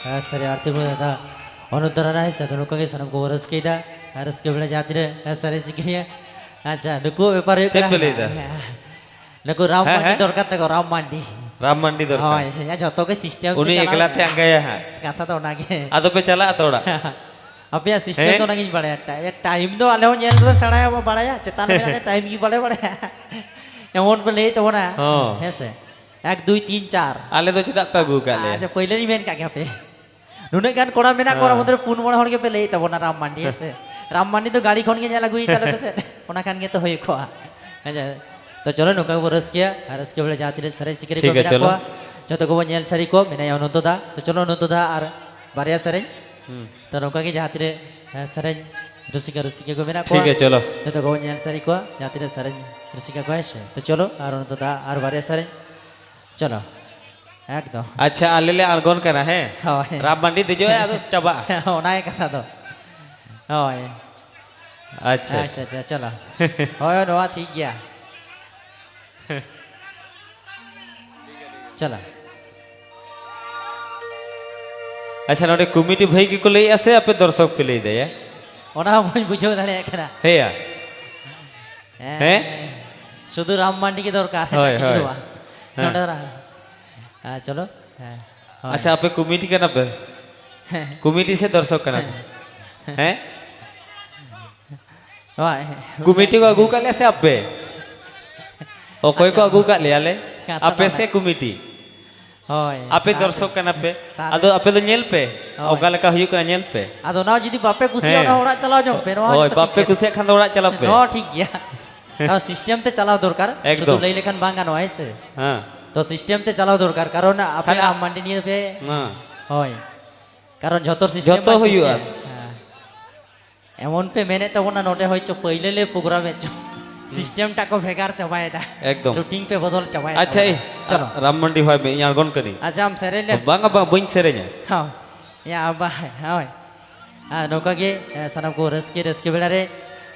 ᱦᱮᱸ, ᱥᱟᱹᱨᱤ ᱟᱨᱛᱤ ᱢᱚᱱᱮ ᱫᱟ ᱚᱱᱚᱱᱛᱚ ᱨᱟᱱᱟ, ᱦᱮᱸ ᱥᱮ, ᱟᱫᱚ ᱱᱚᱝᱠᱟ ᱜᱮ ᱥᱟᱱᱟᱢ ᱠᱚᱵᱚ ᱨᱟᱹᱥᱠᱟᱹᱭᱮᱫᱟ᱾ ᱟᱨ ᱨᱟᱹᱥᱠᱟᱹ ᱵᱮᱲᱟ ᱡᱟᱦᱟᱸ ᱛᱤᱱᱟᱹᱜ, ᱦᱮᱸ, ᱥᱟᱹᱨᱤ ᱪᱤᱠᱟᱹᱭᱟ᱾ ᱟᱪᱪᱷᱟ, ᱱᱩᱠᱩᱣᱟᱜ ᱵᱮᱯᱟᱨ ᱦᱩᱭᱩᱜ ᱪᱮᱫ ᱠᱟᱱᱟ, ᱯᱮ ᱞᱟᱹᱭᱫᱟ? ᱦᱮᱸ, ᱱᱩᱠᱩ ᱨᱟᱢ ᱦᱮᱸ, ᱢᱟᱱᱰᱤ ᱦᱮᱸ? ᱫᱚᱨᱠᱟᱨ ᱛᱟᱠᱚ, ᱨᱟᱢ ᱢᱟᱱᱰᱤ᱾ ᱨᱟᱢ ᱢᱟᱱᱰᱤ ᱫᱚᱨᱠᱟᱨ᱾ ᱦᱳᱭ, ᱦᱮᱸ, ᱡᱷᱚᱛᱚ ᱜᱮ system ᱛᱮ ᱩᱱᱤ ᱪᱟᱞᱟᱣ ᱮᱠᱞᱟ ᱛᱮ ᱟᱸᱜᱟᱭᱟ ᱦᱟᱸᱜ᱾ ᱠᱟᱛᱷᱟ ᱫᱚ ᱚᱱᱟᱜᱮ᱾ ᱟᱫᱚ ᱯᱮ ᱪᱟᱞᱟᱜᱼᱟ ᱛᱚ ᱚᱲᱟᱜ? ᱟᱯᱮᱭᱟᱜ system ᱦᱮᱸ? ᱫᱚ ᱚᱱᱟᱜᱤᱧ ᱵᱟᱲᱟᱭᱟ, ᱴᱟ-, time ᱫᱚ ᱟᱞᱮ ᱦᱚᱸ ᱧᱮᱞ ᱫᱚᱞᱮ ᱥᱮᱬᱟᱭᱟ, ᱵᱟᱲᱟᱭᱟ, ᱪᱮᱛᱟᱱ ᱨᱮ ᱢᱮᱱᱟᱜ ᱞᱮᱭᱟ, time ᱜᱮ ᱵᱟᱞᱮ ᱵᱟᱲᱟᱭᱟ᱾ ᱮᱢᱚᱱ ᱯᱮ ᱞᱟᱹᱭᱮᱫ ᱛᱟᱵᱚᱱᱟ᱾ ᱦᱚᱸ᱾ ᱦᱮᱸ ᱥᱮ? ᱮᱠ, ᱫᱩᱭ, ᱛᱤᱱ, ᱪᱟᱨ᱾ ᱟᱞᱮ ᱫᱚ ᱪᱮᱫᱟᱜ ᱯᱮ ᱟᱹᱜᱩ ᱟᱠᱟᱫ ᱞᱮᱭᱟ? ᱟᱪᱪᱷᱟ, ᱯᱳᱭᱞᱳ ᱨᱤᱧ ᱢᱮᱱ ᱠᱟᱜ ᱜᱮᱭᱟ ᱯᱮ᱾ ᱱᱩᱱᱟᱹᱜ ᱜᱟᱱ ᱠᱚᱲᱟ ᱢᱮᱱᱟᱜ ᱠᱚᱣᱟ, ᱚᱱᱟ ᱦᱮᱸ᱾ ᱢᱚᱫᱽᱫᱷᱮ ᱨᱮ ᱯᱩᱱ ᱢᱚᱬᱮ ᱦᱚᱲ ᱜᱮᱯᱮ ᱞᱟᱹᱭᱮᱫ ᱛᱟᱵᱚᱱᱟ ᱨᱟᱢ ᱢᱟᱱᱰᱤ, ᱦᱮᱸ ᱥᱮ? ᱨᱟᱢ ᱢᱟᱱᱰᱤ ᱫᱚ ᱜᱟᱹᱲᱤ ᱠᱷᱚᱱ ᱜᱮ ᱧᱮᱞ ᱟᱹᱜᱩᱭ ᱛᱟᱞᱮ ᱯᱮᱥᱮ, ᱚᱱᱟ ᱠᱷᱟᱱ ᱜᱮᱛᱚ ᱦᱩᱭ ᱠᱚᱜᱼᱟ᱾ ᱦᱮᱸ ᱥᱮ? ᱛᱚ ᱪᱚᱞᱚ, ᱱᱚᱝᱠᱟ ᱜᱮᱵᱚ ᱨᱟᱹᱥᱠᱟᱹᱭᱟ, ᱟᱨ ᱨᱟᱹᱥᱠᱟᱹ ᱵᱮᱲᱟ ᱡᱟᱦᱟᱸ ᱛᱤᱱᱟᱹᱜ ᱥᱮᱨᱮᱧ ᱥᱤᱠᱟᱹᱨᱤ ᱴᱷᱤᱠ ᱠᱚ ᱜᱮᱭᱟ, ᱢᱮᱱᱟᱜ ᱪᱚᱞᱚ᱾ ᱠᱚᱣᱟ, ᱡᱚᱛᱚ ᱠᱚᱵᱚ ᱧᱮᱞ ᱥᱟᱹᱨᱤ ᱠᱚ, ᱢᱮᱱᱟᱭᱟ ᱚᱱᱚᱱᱛᱚ ᱫᱟ᱾ ᱛᱚ ᱪᱚᱞᱚ, ᱚᱱᱚᱱᱛᱚ ᱫᱟ, ᱟᱨ ᱵᱟᱨᱭᱟ ᱥᱮᱨᱮᱧ᱾ ᱦᱩᱸ᱾ ᱛᱚ ᱱᱚᱝᱠᱟ ᱜᱮ ᱡᱟᱦᱟᱸ ᱛᱤᱱᱟᱹᱜ, ᱦᱮᱸ, ᱥᱮᱨᱮᱧ ᱨᱩᱥᱤᱠᱟ ᱨᱩᱥᱤᱠᱟ ᱠᱚ ᱢᱮᱱᱟᱜ ᱴᱷᱤᱠ ᱠᱚᱣᱟ, ᱜᱮᱭᱟ, ᱪᱚᱞᱚ᱾ ᱡᱚᱛᱚ ᱠᱚᱵᱚ ᱧᱮᱞ ᱥᱟᱹᱨᱤ ᱠᱚᱣᱟ, ᱡᱟᱦᱟᱸ ᱛᱤᱱᱟᱹᱜ ᱥᱮᱨᱮᱧ ᱨᱩᱥᱤᱠᱟ ᱠᱚ, ᱦᱮᱸ ᱥᱮ? ᱛᱚ ᱪᱚᱞᱚ, ᱟᱨ ᱚᱱᱚᱱᱛᱚ ᱫᱟ, ᱟᱨ ᱵᱟᱨᱭᱟ ᱥᱮᱨᱮᱧ᱾ ᱪᱚᱞᱚ᱾ ᱮᱠᱫᱚᱢ᱾ ᱟᱪᱪᱷᱟ, ᱟᱞᱮ ᱞᱮ ᱟᱬᱜᱚᱱ ᱠᱟᱱᱟ, ᱦᱮᱸ? ᱦᱳᱭ᱾ ᱨᱟᱢ ᱢᱟᱱᱰᱤ ᱫᱮᱡᱚᱜ ᱟᱭ, ᱟᱫᱚ ᱪᱟᱵᱟᱜᱼᱟ᱾ ᱚᱱᱟ ᱜᱮ ᱠᱟᱛᱷᱟ ᱫᱚ᱾ ᱦᱳᱭ᱾ ᱟᱪᱪᱷᱟ, ᱟᱪᱪᱷᱟ, ᱟᱪᱪᱷᱟ᱾ ᱟᱪᱪᱷᱟ, ᱪᱚᱞᱚ᱾ ᱦᱳᱭ, ᱱᱚᱣᱟ ᱴᱷᱤᱠ ᱜᱮᱭᱟ᱾ ᱪᱚᱞᱚ᱾ ᱟᱪᱪᱷᱟ, ᱱᱚᱰᱮ ᱠᱚᱢᱤᱴᱤ ᱵᱷᱟᱹᱭ ᱜᱮᱠᱚ ᱞᱟᱹᱭᱮᱜᱼᱟ ᱥᱮ ᱟᱯᱮ ᱫᱚᱨᱥᱚᱠ ᱯᱮ ᱞᱟᱹᱭ ᱫᱟᱭᱟ? ᱚᱱᱟ ᱦᱚᱸ ᱵᱟᱹᱧ ᱵᱩᱡᱷᱟᱹᱣ ᱫᱟᱲᱮᱭᱟᱜ ᱠᱟᱱᱟ᱾ ᱦᱮᱸᱭᱟ᱾ ᱦᱮᱸ? ᱦᱮᱸ? ᱥᱩᱫᱷᱩ ᱨᱟᱢ ᱢᱟᱱᱰᱤ ᱜᱮ ᱫᱚᱨᱠᱟᱨ, ᱦᱳᱭ, ᱮᱴᱟᱜ ᱠᱤᱪᱷᱩ ᱦᱳᱭ᱾ ᱫᱚ ᱵᱟᱝ᱾ ᱦᱮᱸ᱾ ᱱᱚᱰᱮ ᱫᱚ ᱨᱟᱢ-, ᱦᱮᱸ, ᱪᱚᱞᱚ᱾ ᱦᱮᱸ, ᱦᱳᱭ᱾ ᱟᱪᱪᱷᱟ, ᱟᱯᱮ ᱠᱚᱢᱤᱴᱤ ᱠᱟᱱᱟ ᱯᱮ? ᱦᱮᱸ᱾ ᱠᱚᱢᱤᱴᱤ ᱥᱮ ᱫᱚᱨᱥᱚᱠ ᱠᱟᱱᱟ ᱯᱮ? ᱦᱮᱸ᱾ ᱦᱮᱸ? ᱱᱚᱣᱟ, ᱦᱮᱸ, ᱠᱚᱢᱤᱴᱤ ᱠᱚ ᱟᱹᱜᱩ ᱠᱟᱜ ᱞᱮᱭᱟ ᱥᱮ ᱟᱯᱮ? ᱚᱠᱚᱭ ᱠᱚ ᱟᱪᱪᱷᱟ᱾ ᱟᱹᱜᱩ ᱠᱟᱜ ᱞᱮᱭᱟ ᱞᱮ? ᱠᱟᱛᱷᱟ ᱫᱚ ᱟᱯᱮ ᱚᱱᱟ᱾ ᱥᱮ ᱠᱚᱢᱤᱴᱤ? ᱦᱳᱭ, ᱟᱯᱮ ᱛᱟᱦᱞᱮ, ᱫᱚᱨᱥᱚᱠ ᱠᱟᱱᱟ ᱯᱮ᱾ ᱛᱟᱦᱞᱮ᱾ ᱟᱫᱚ ᱟᱯᱮ ᱫᱚ ᱧᱮᱞ ᱯᱮ, ᱦᱳᱭ᱾ ᱚᱠᱟ ᱞᱮᱠᱟ ᱦᱩᱭᱩᱜ ᱠᱟᱱᱟ ᱧᱮᱞ ᱯᱮ᱾ ᱟᱫᱚ ᱚᱱᱟ ᱡᱩᱫᱤ ᱵᱟᱯᱮ ᱠᱩᱥᱤᱭᱟᱜᱼᱟ, ᱦᱮᱸ᱾ ᱚᱱᱟ ᱚᱲᱟᱜ ᱪᱟᱞᱟᱣ ᱡᱚᱝ ᱯᱮ, ᱱᱚᱣᱟ ᱦᱳᱭ, ᱜᱮᱛᱚ ᱵᱟᱯᱮ ᱴᱷᱤᱠ ᱠᱟᱱᱟ᱾ ᱠᱩᱥᱤᱭᱟᱜ ᱠᱷᱟᱱ ᱫᱚ ᱚᱲᱟᱜ ᱪᱟᱞᱟᱜ ᱯᱮ᱾ ᱱᱚᱣᱟ ᱴᱷᱤᱠ ᱜᱮᱭᱟ᱾ ᱛᱟᱣ system ᱛᱮ ᱪᱟᱞᱟᱣ ᱫᱚᱨᱠᱟᱨ, ᱥᱩᱫᱷᱩ ᱮᱠᱫᱚᱢ᱾ ᱞᱟᱹᱭ ᱞᱮᱠᱷᱟᱱ ᱵᱟᱝ ᱜᱟᱱᱚᱜᱼᱟ, ᱦᱮᱸ ᱥᱮ? ᱦᱮᱸ᱾ ᱛᱚ system ᱛᱮ ᱪᱟᱞᱟᱣ ᱫᱚᱨᱠᱟᱨ, ᱠᱟᱨᱚᱱ ᱟᱯᱮ ᱠᱷᱟᱱ ᱨᱟᱢ ᱢᱟᱱᱰᱤ ᱱᱤᱭᱟᱹ ᱯᱮ, ᱦᱮᱸ᱾ ᱦᱳᱭ᱾ ᱠᱟᱨᱚᱱ ᱡᱷᱚᱛᱚ system ᱡᱷᱚᱛᱚ ᱢᱟ ᱦᱩᱭᱩᱜᱼᱟ᱾ System᱾ ᱦᱮᱸ᱾ ᱮᱢᱚᱱ ᱯᱮ ᱢᱮᱱᱮᱫ ᱛᱟᱵᱚᱱᱟ, ᱱᱚᱰᱮ ᱦᱚᱭ ᱪᱚ ᱯᱟᱹᱭᱞᱟᱹ ᱞᱮ program ᱮᱫ ᱪᱚ᱾ ᱦᱩᱸ᱾ System ᱴᱟᱜ ᱠᱚ ᱵᱷᱮᱜᱟᱨ ᱪᱟᱵᱟᱭᱮᱫᱟ᱾ ᱮᱠᱫᱚᱢ᱾ Routine ᱯᱮ ᱵᱚᱫᱚᱞ ᱪᱟᱵᱟᱭᱮᱫ ᱟᱪᱪᱷᱟ, ᱛᱟᱵᱚᱱᱟ᱾ ᱮ, ᱪᱚᱞᱚ᱾ ᱨᱟᱢ ᱢᱟᱱᱰᱤ ᱦᱚᱭ ᱢᱮ, ᱤᱧ ᱟᱬᱜᱚᱱ ᱠᱟᱹᱱᱟᱹᱧ᱾ ᱟᱪᱪᱷᱟ, ᱟᱢ ᱥᱮᱨᱮᱧ ᱞᱮᱢ᱾ ᱵᱟᱝᱟ, ᱵᱟᱝ, ᱵᱟᱹᱧ ᱥᱮᱨᱮᱧᱟ᱾ ᱦᱚᱸ᱾ ᱭᱟ, ᱟᱵᱟ, ᱦᱳᱭ᱾ ᱟᱨ ᱱᱚᱝᱠᱟ ᱜᱮ, ᱮ, ᱥᱟᱱᱟᱢ ᱠᱚ ᱨᱟᱹᱥᱠᱟᱹ, ᱨᱟᱹᱥᱠᱟᱹ ᱵᱮᱲᱟ ᱨᱮ,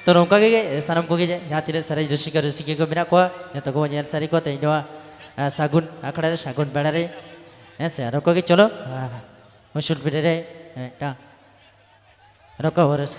ᱛᱚ, ᱱᱚᱝᱠᱟ ᱜᱮ, ᱮ, ᱥᱟᱱᱟᱢ ᱠᱚᱜᱮ ᱡᱟᱦᱟᱸ ᱛᱤᱱᱟᱹᱜ ᱥᱮᱨᱮᱧ ᱨᱩᱥᱤᱠᱟ, ᱨᱩᱥᱤᱠᱟ ᱠᱚ ᱢᱮᱱᱟᱜ ᱠᱚᱣᱟ, ᱡᱚᱛᱚ ᱠᱚᱵᱚᱱ ᱧᱮᱞ ᱥᱟᱹᱨᱤ ᱠᱚᱣᱟ ᱛᱮᱦᱮᱧ ᱱᱚᱣᱟ, ᱮ, ᱥᱟᱹᱜᱩᱱ ᱟᱠᱷᱲᱟ ᱨᱮ, ᱥᱟᱹᱜᱩᱱ ᱵᱮᱲᱟ ᱨᱮ᱾ ᱦᱮᱸ ᱥᱮ, ᱟᱨ ᱱᱚᱝᱠᱟ ᱜᱮ ᱪᱚᱞᱚ, ᱮ, ᱢᱩᱪᱟᱹᱫ ᱵᱮᱲᱟ ᱨᱮ, ᱮ, ᱢᱤᱫᱴᱟᱝ ᱱᱚᱝᱠᱟ ᱵᱚᱱ ᱨᱟᱹᱥ-,